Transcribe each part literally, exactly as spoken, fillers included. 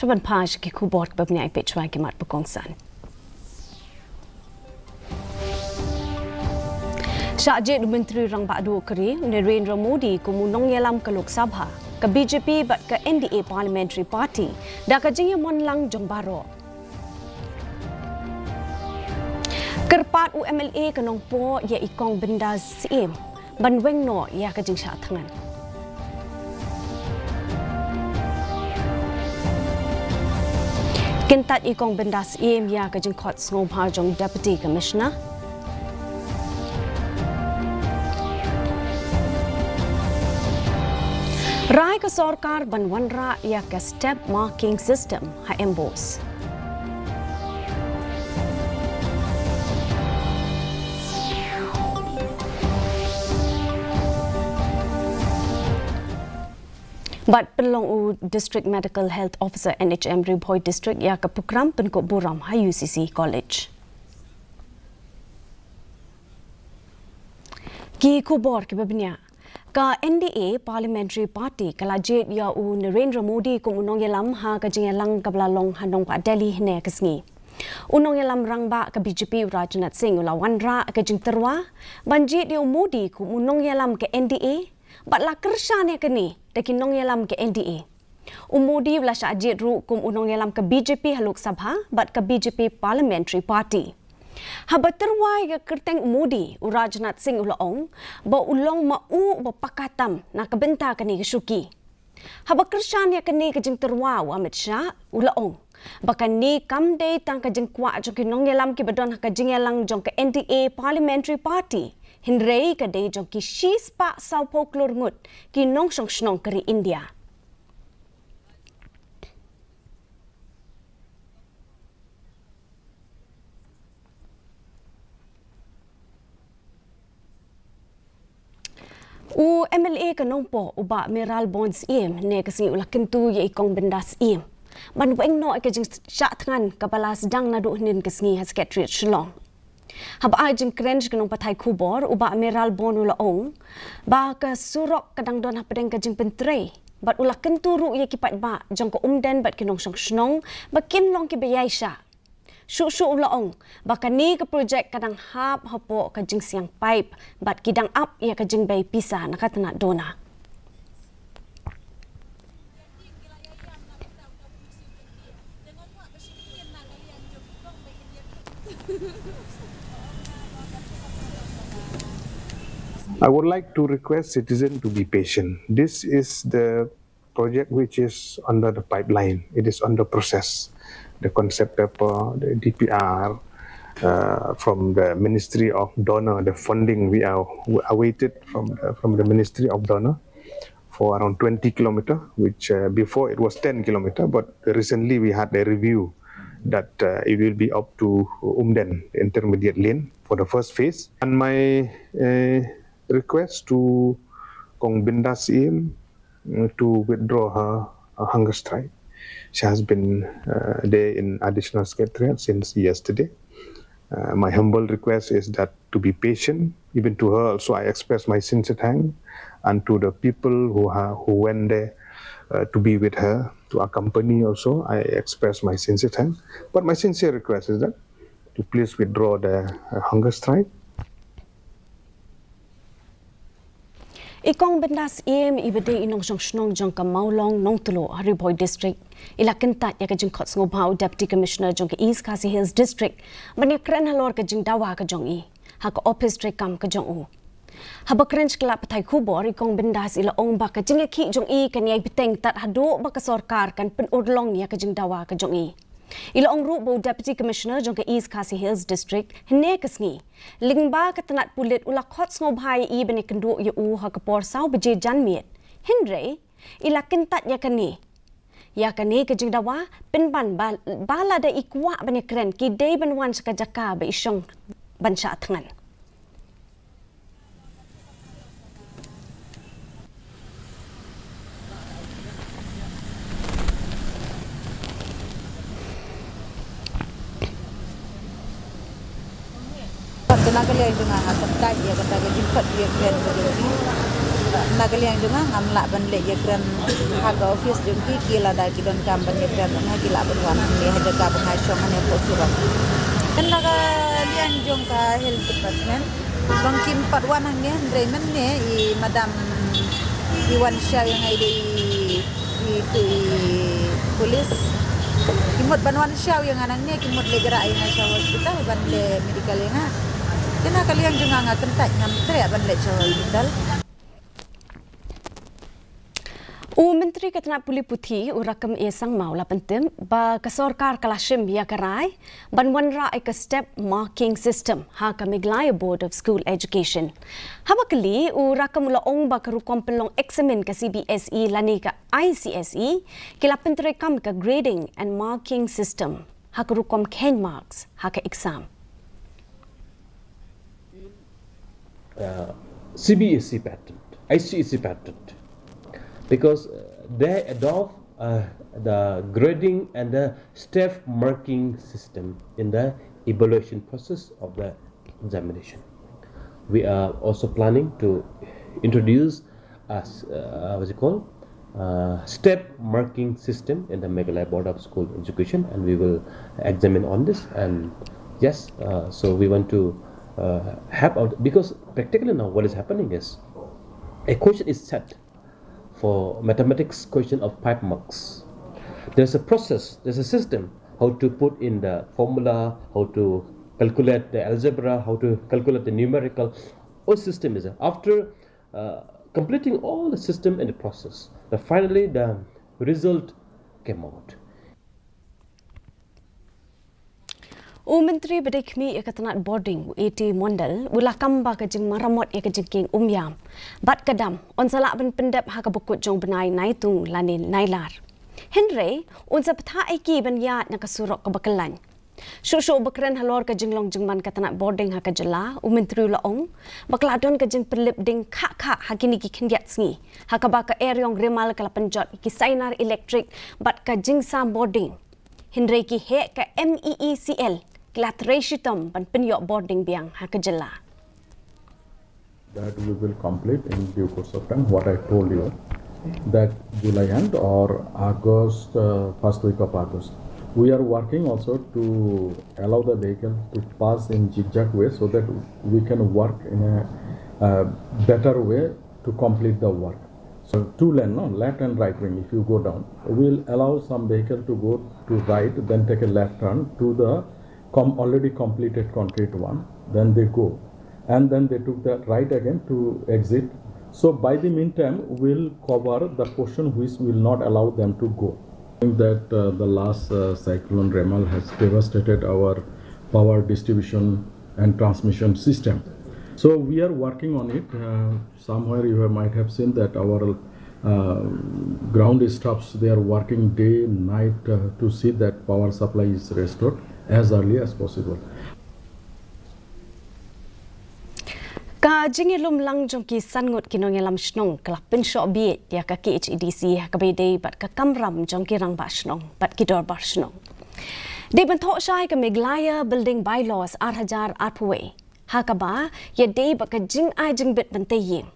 Sha ban phai sha ki khubor kiba bniah, peit shuwa ki mat ba kongsan. Shah jied u Myntri Rangbah Duh ka ri u Narendra Modi kum u nongïalam ka Lok Sabha, ka B J P bad ka N D A Parliamentary Party da ka jingïamon lang jong baroh. Kyrpad u M L A ka Nongpoh ïa i Kong Bindas Syiem ban weng noh ïa ka jingshah thngan. Kyntait i Kong Bindas Syiem ïa ka jingkhot sngewbha jong Deputy Commissioner. Rai ka sorkar ban wanrah ïa ka step marking system ha MBOSE. Bad pynlong u District Medical Health Officer, N H M, Ri Bhoi District ïa ka program pynkup burom ha U C C College. Ki khubor kiba bniah. Ka N D A Parliamentary Party ka la jied ïa u Narendra Modi kum u nongïalam ha ka jingïalang kaba la long ha Nongbah Delhi hynne ka sngi. U nongïalam rangbah ka B J P u Rajnath Singh u la wanrah ka jingtyrwa ban jied ïa u Modi kum u nongïalam ka N D A, bad la kyrshan ïa kane da ki nongïalam ka N D A. U Modi u la shah jied ruh kum u nongïalam ka B J P ha Lok Sabha bad ka B J P Parliamentary Party. Haba tyrwa ïa ka kyrteng u Modi, u Rajnath Singh u la ong ba u long ma u ba paka tam na ka bynta kane ka shuki. Haba kyrshan ïa kane ka jingtyrwa, u Amit Shah u la ong ba kane kam dei tang ka jingkwah jong ki nongïalam kiba don ha ka jingïalang jong ka N D A Parliamentary Party, hynrei ka dei jong ki shispah sawphew klur ngut ki nongshong shnong ka ri India. U M L A ka Nongpoh, u Bah Mayralborn Syiem, hynne ka sngi u la kyntu ïa i Kong Bindas Syiem ban weng noh ïa ka jingshah thngan kaba la sdang naduh hynnin ka sngi ha Secretariat Shillong. Haba ai jingkren sha ki nongpathai khubor, u Bah Mayralborn u la ong ba ka surok ka dang don hapdeng ka jingpyntrei, bad u la kyntu ruh ïa ki paidbah jong ka Umden bad ki nongshong shnong ba kin long kiba ïaishah. Shuh shuh u la ong ba kane ka projek ka dang hap hapoh ka jingsiang paip bad ki dang ap ïa ka jingbei pisa na ka tnat DoNER. I would like to request citizen to be patient. This is the project which is under the pipeline. It is under process. The concept paper, the D P R, uh, from the Ministry of DoNER, the funding we are awaited from the, from the Ministry of DoNER for around twenty kilometer, which, uh, before it was ten kilometer, but recently we had a review that, uh, it will be up to Umden, the intermediate lane for the first phase. And my, uh, request to Kong Bindas Syiem, mm, to withdraw her, uh, hunger strike. She has been, uh, there in Additional Secretariat since yesterday. Uh, my humble request is that to be patient. Even to her also, I express my sincere thanks, and to the people who ha-, who went there, uh, to be with her, to accompany also, I express my sincere thanks. But my sincere request is that to please withdraw the, uh, hunger strike. I Kong Bindas Syiem, iba dei i nongshong shnong jong ka Mawlong Nongtluh ha Ri Bhoi District, i la kyntait ïa ka jingkhot sngewbha u Deputy Commissioner jong ka East Khasi Hills District ban ïakren halor ka jingdawa ka jong i ha ka ophis treikam ka jong u. Haba kren sha ki lad pathai khubor, i Kong Bindas i la ong ba ka jingïakhih jong i kan ïai bteng tad haduh ba ka sorkar kan pynurlong ïa ka jingdawa ka jong i. I la ong ruh ba u Deputy Commissioner jong ka East Khasi Hills District hynne ka sngi, lyngba ka tnat pulit, u la khot sngewbha ïa i ban ïakynduh ïa u ha ka por saw baje janmiet. Hynrei i la kyntait ïa kane, ïa kane ka jingdawa, pynban ba, ba lada i kwah ban ïakren, ki dei ban wan sha ka jaka ba i shong ban shah thngan. Kane ka liang jong nga, nga kyntait ïa kata ka jingkhot ïakren ka jong ki. Na ka liang jong nga ngam lah ban leit ïakren ha ka office jong ki, ki lada ki donkam ban ïakren bad nga ki lah ban wan hangne ha jaka ba nga shong hangne hapoh surok. Kan na ka liang jong ka health department, long kim pat wan hangne, hynrei mynne i madam i wan shaw ïa nga i dei i, i tu i police. Ki mut ban wan shaw ïa nga nangne, ki mut leit rah ïa nga sha hospital ban leh medical ïa nga. Te na ka liang jong nga nga kyntait, ngam treh ban leit sha hospital. U Myntri ka tnat pule puthi u Rakkam A Sangma u la pyntip ba ka sorkar ka la shim ïa ka rai ban wanrah ïa ka step marking system ha ka Meghalaya Board of School Education. Haba kylli, u Rakkam u la ong ba ka rukom pynlong eksamin ka C B S E lane ka I C S E ki la pyntreikam ka grading and marking system ha ka rukom kheiñ marks ha ka exam. uh, C B S E pattern, I C S E pattern, because uh, they adopt uh, the grading and the step marking system in the evaluation process of the examination. We are also planning to introduce a s- uh, what's it called? Uh, step marking system in the Meghalaya Board of School Education, and we will examine on this. And yes, uh, so we want to uh, have out, because practically now what is happening is a question is set for mathematics question of five marks. There's a process, there's a system how to put in the formula, how to calculate the algebra, how to calculate the numerical. All system is after uh, completing all the system and the process. But finally, the result came out. U Myntri ba dei khmih ïa ka tnat bording, u A T Mondal, u la kam ba ka jingmaramot ïa ka jingkieng Umïam bad ka dam yn sa lah ban pyndep ha kaba kut jong u bnai Naitung lane Nailar. Hynrei un sa bthah aiki ban ïaid na ka surok kaba kyllain. Shuh shuh ba kren halor ka jinglong jingman ka tnat bording ha ka jylla, u Myntri u la ong ba ka la don ka jingpynlip ding khah khah ha kine ki khyndiat sngi ha kaba ka eriong Remal ka la pynjot ïa ki sainar elektrik bad ka jingsam bording. Hynrei ki heh ka M E E C L ki la trei shitom ban pynïoh bording biang ha ka jylla. That we will complete in due course of time, what I told you, that July end or August, uh, first week of August. We are working also to allow the vehicle to pass in zigzag way so that we can work in a uh, better way to complete the work. So two lane, no, left and right wing, if you go down, will allow some vehicle to go to right, then take a left turn to the com- already completed concrete one, then they go. And then they took the right again to exit. So by the meantime, we'll cover the portion which will not allow them to go. That uh, the last uh, cyclone Remal has devastated our power distribution and transmission system. So we are working on it. Uh, somewhere you have, might have seen that our uh, ground staffs, they are working day night uh, to see that power supply is restored as early as possible. Ka jingïalum lang jong ki san ngut ki nongïalam shnong ka la pynshoh bieit ïa ka K H A D C ha kaba ïadei bad ka kamram jong ki rangbah shnong bad ki dorbar shnong. Dei ban thoh shai ka Meghalaya Building Bylaws ar hajar arphew wei ha kaba ïadei bad ka jingai jingbit ban tei ïing.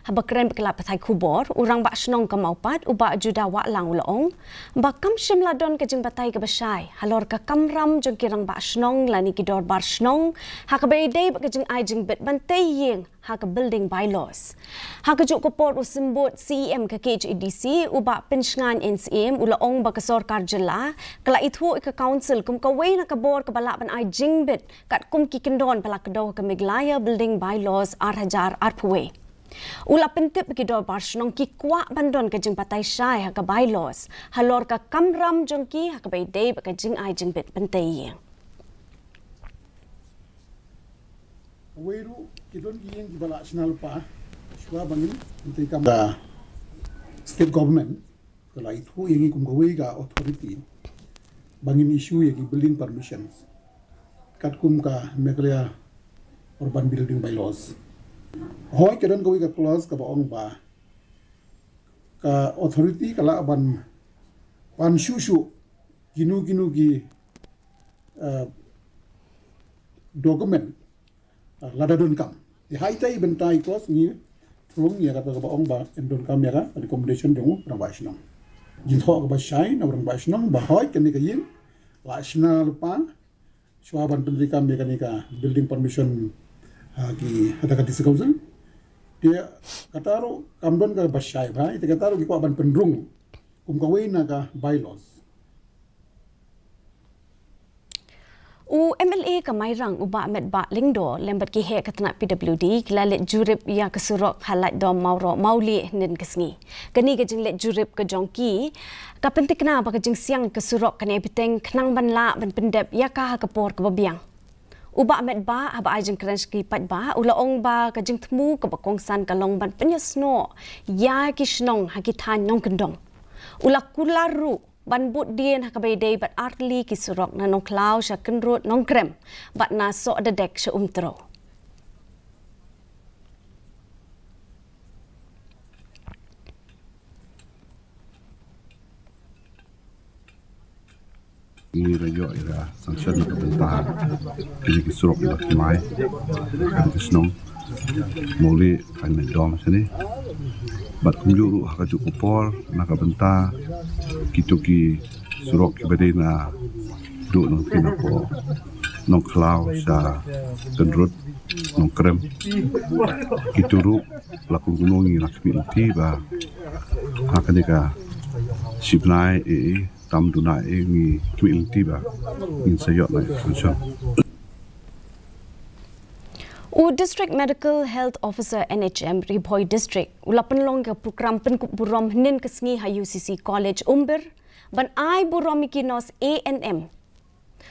Haba kren bad ki lad pathai khubor, u rangbah shnong ka Mawpat, u Bah Judah Wahlang u la ong ba kam shym la don ka jingbatai kaba shai halor ka kamram jong ki rangbah shnong lane ki dorbar shnong ha kaba ïadei bad ka jingai jingbit ban tei ïing ha ka Building Bylaws. Ha kajuh ka por u symbud C E M ka K H A D C, u Bah Pynshngain N Syiem, u la ong ba ka sorkar jylla ka la ithuh ïa ka council kum kawei na ka bor kaba lah ban ai jingbit katkum ki kyndon ba la kdew ha ka Meghalaya Building Bylaws ar hajar arphew wei. U la pyntip ba ki dorbar shnong ki kwah ban don ka jingbatai shai ha ka Bylaws halor ka kamram jong ki ha kaba ïadei bad ka jingai jingbit ban tei ïing. Kawei ruh ki don ki ïing kiba la shna lypa shuwa ba ngin pyntreikam. Ka state government ka la ithuh ïa ngi kum kawei ka authority ba ngin issue ïa ki building permissions katkum ka Meghalaya Urban Building Bylaws. Hooid, ka don kawei ka clause kaba ong ba ka authority ka lah ban pan shuh shuh kino kino ki uh, document uh, lada donkam. Te ha ita i bynta i clause ngi Rung ïa kata kaba ong ba yn donkam ïa ka accommodation jong u rangbah shnong. Jingthoh kaba shai na u rangbah shnong ba hoi kane ka ïing la shna lypa shuwa ban pyntreikam ïa kane ka building permission ha ki, ha ka District Council. Te kata ruh kam don kaba shai bha, te kata ruh ki kwah ban pynrung kum kawei na ka bylaws. U M L A ka Mairang u Bah Metbah Lyngdoh lem bad ki heh ka tnat P W D ki la leit jurip ïa ka surok ha Laitdom Mawroh Mawlieh hynnin ka sngi. Kane ka jingleit jurip ka jong ki ka pyntikna ba ka jingsiang ka surok kan ïai bteng khnang ban lah ban pyndep ïa ka ha ka por kaba biang. U Bah Metbah haba ai jingkren sha ki paidbah u la ong ba ka jingthmu kaba kongsan ka long ban pynïasnoh ïa ki shnong ha ki thaiñ nongkyndong. U la kular ruh ban bud dien ha kaba ïadei bad artylli ki surok na Nongkhlaw sha Kynrud Nongkrem bad na Sohdadek sha Umtrew. Ngi la ïoh ïa ka sanction na ka bynta kine ki surok kiba thymmai ha ka shnong Mawlieh, thaiñ Laitdom shane. Bad kumjuh ruh ha kajuh ka por na ka bynta kito ki surok kiba dei naduh nangtei napoh Nongkhlaw sha Kynrud Nongkrem. Kito ruh la kumno ngi la khmih lynti ba ha kane ka shi bnai eh, tam duna eh ngi khmih lynti ba ngin sa ïoh la sanction. U District Medical Health Officer, N H M, Ri Bhoi District u la pynlong ka program pynkup burom hynnin ka sngi ha U C C College Umbir ban ai burom ïa ki nurse A N M.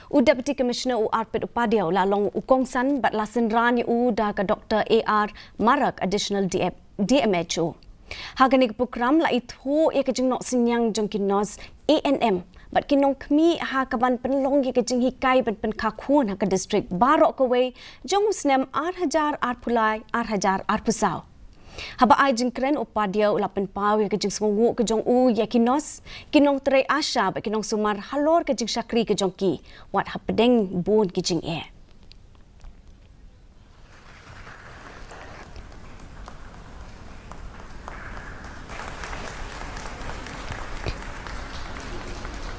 U Deputy Commissioner u Arpit Upadhyay u la long u kongsan bad la synran ïa u da ka Doctor A R Marak, Additional D M, D M H O. Ha kane ka program la ithuh ïa ka jingnoh synñiang jong ki nurse A N M bad ki nongkhmih ha kaban pynlong ïa ka jinghikai ban pynkha khun ha ka district baroh kawei jong u snem ar hajar arphew lai ar hajar arphew saw. Haba ai jingkren, u Upadhyay u la pynpaw ïa ka jingsngewnguh ka jong u ïa ki nurse, ki nongtrei ASHA bad ki nongsumar halor ka jingshakri ka jong ki wat hapdeng bun ki jingeh.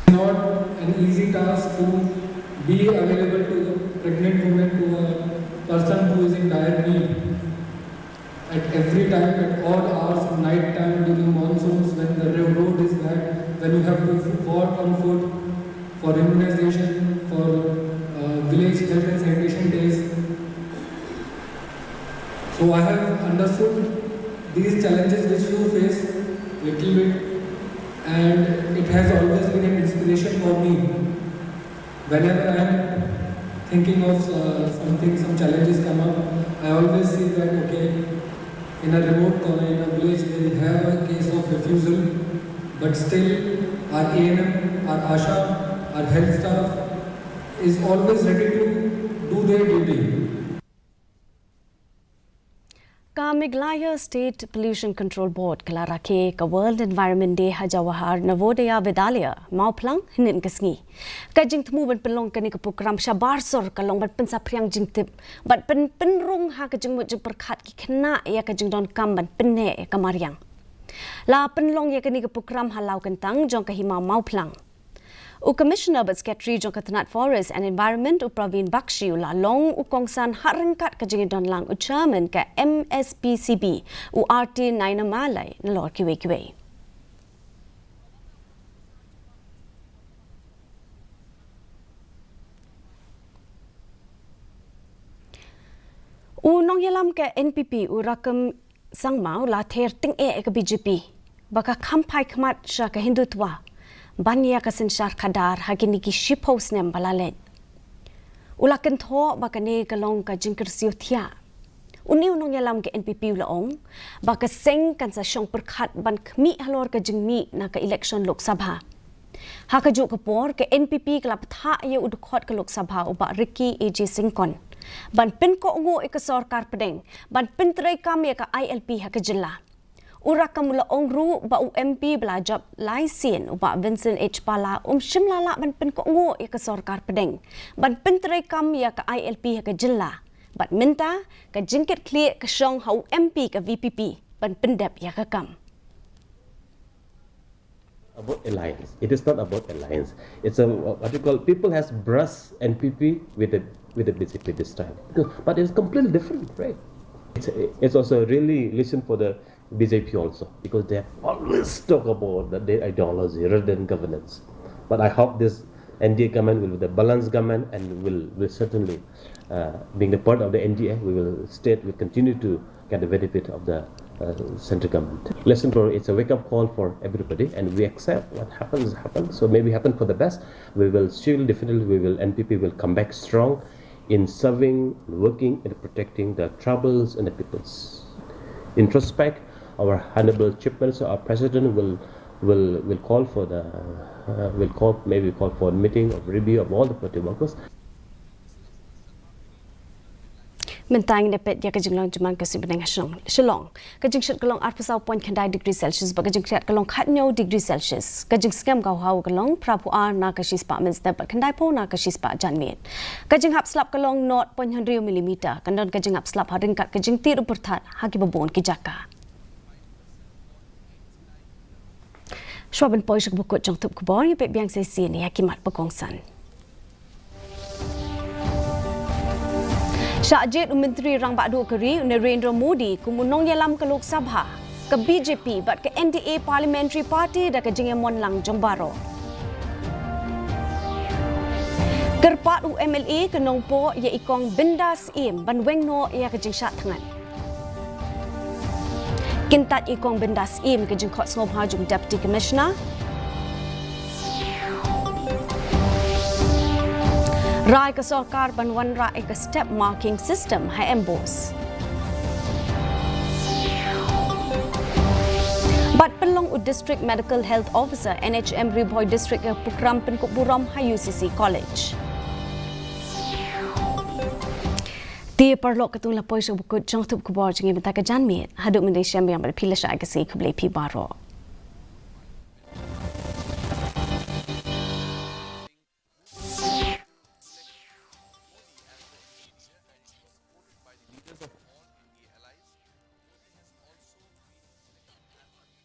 It's not an easy task to be available to the pregnant woman, to a person who is in dire need. At every time, at odd hours, night time, during monsoons, when the ro-, road is bad, when you have to f-, walk on foot for immunization, for, uh, village health and sanitation days. So I have understood these challenges which you face little bit, and it has always been an inspiration for me. Whenever I am thinking of, uh, something, some challenges come up, I always see that, okay, in a remote corner, in a village where we have a case of refusal, but still our A N M, our ASHA, our health staff is always ready to do their duty. Ka Meghalaya State Pollution Control Board ka la rakhe ka World Environment Day ha Jawahar Navodaya Vidyalaya, Mawphlang, hynnin ka sngi. Ka jingthmu ban pynlong kane ka program shabar sor ka long ban pynsaphriang jingtip bad pyn-, pynrung ha ka jingmut jingpyrkhat ki khynnah ïa ka jingdonkam ban pynneh ïa ka mariang. La pynlong ïa kane ka program ha Lawkyntang jong ka Hima Mawphlang. U Commissioner bad Secretary jong ka tnat Forest and Environment, u Praveen Bakshi, u la long u kongsan ha ryngkat ka jingïadonlang u Chairman ka M S P C B, u R T Nainamalai, nalor kiwei kiwei. U nongïalam ka N P P, u Rakkam Sangma, u la ther tyngeh ïa ka B J P ba ka kham phai khmat sha ka Hindutva ban ïa ka synshar khadar ha kine ki shiphew snem ba la leit. U la kynthoh ba kane ka long ka jingkyrsiew thiah. Une u nongïalam ka N P P u la ong ba ka seng kan sa shong pyrkhat ban khmih halor ka jingmih na ka election Lok Sabha. Ha kajuh ka por, ka N P P ka la bthah ïa u dkhot ka Lok Sabha, u Bah Ricky A J Syngkon, ban pynkohnguh ïa ka sorkar pdeng ban pyntreikam ïa ka I L P ha ka jylla. U Rakkam u la ong ruh ba u M P ba la jop lai sien, u Bah Vincent H Pala, um shym la lah ban pynkohnguh ïa ka sorkar pdeng ban pyntreikam ïa ka I L P ha ka jylla. Bad mynta ka jingkitkhlieh ka shong ha u M P ka V P P, ban pyndep ïa ka kam. About alliance. It is not about alliance. It's a what you call people has brush N P P with the with the B J P this time. Because, but it's completely different, right? It's, it's also really listen for the B J P also because they have always talk about the, the ideology rather than governance. But I hope this N D A government will be the balanced government and will will certainly uh, being the part of the N D A, we will state we continue to get the benefit of the uh, central government. Listen for it's a wake-up call for everybody, and we accept what happens happens. So maybe happen for the best. We will still definitely we will N P P will come back strong in serving, working, and protecting the troubles and the peoples. In retrospect, our honorable chief minister, our president will will will call for the uh, will call maybe call for a meeting of review of all the party workers. Mynta ngin ïa peit ïa ka jinglong jingman ka sngi bneng ha Shillong. Ka jingshit ka long arphew saw point khyndai degree Celsius bad ka jingkhriat ka long khathynñiew degree Celsius. Ka jingsngem ka haw ka long phra phew ar na ka shispah mynstep bad khyndai phew na ka shispah janmiet. Ka jinghap slap ka long nought point hynriew millimeter. Kan don ka jinghap slap ha ryngkat ka jingtied u pyrthat ha kiba bun ki jaka. Shuwa ban poi sha kaba kut jong tip khubor, ïa peit biang sa shisien ïa ki mat ba kongsan. Shah jied u Myntri Rangbah Duh ka ri u Narendra Modi kum u nongïalam ka Lok Sabha, ka B J P bad ka N D A Parliamentary Party da ka jingïamon lang jong baroh. Kyrpad u M L A ka Nongpoh ïa i Kong Bindas Syiem ban weng noh ïa ka jingshah thngan. Kyntait i Kong Bindas Syiem ka jingkhot sngewbha jong Deputy Commissioner. Rai ka sorkar ban wanrah ïa ka step marking system ha MBOSE. Bad pynlong u District Medical Health Officer N H M Ri Bhoi District ïa ka program pynkup burom ha U C C College. Te paralok, katto la poi sha kaba kut jong tip khubor jong ngi mynta ka janmiet. Haduh mynta shem biang bad phi lashai ka sngi, khublei phi baroh.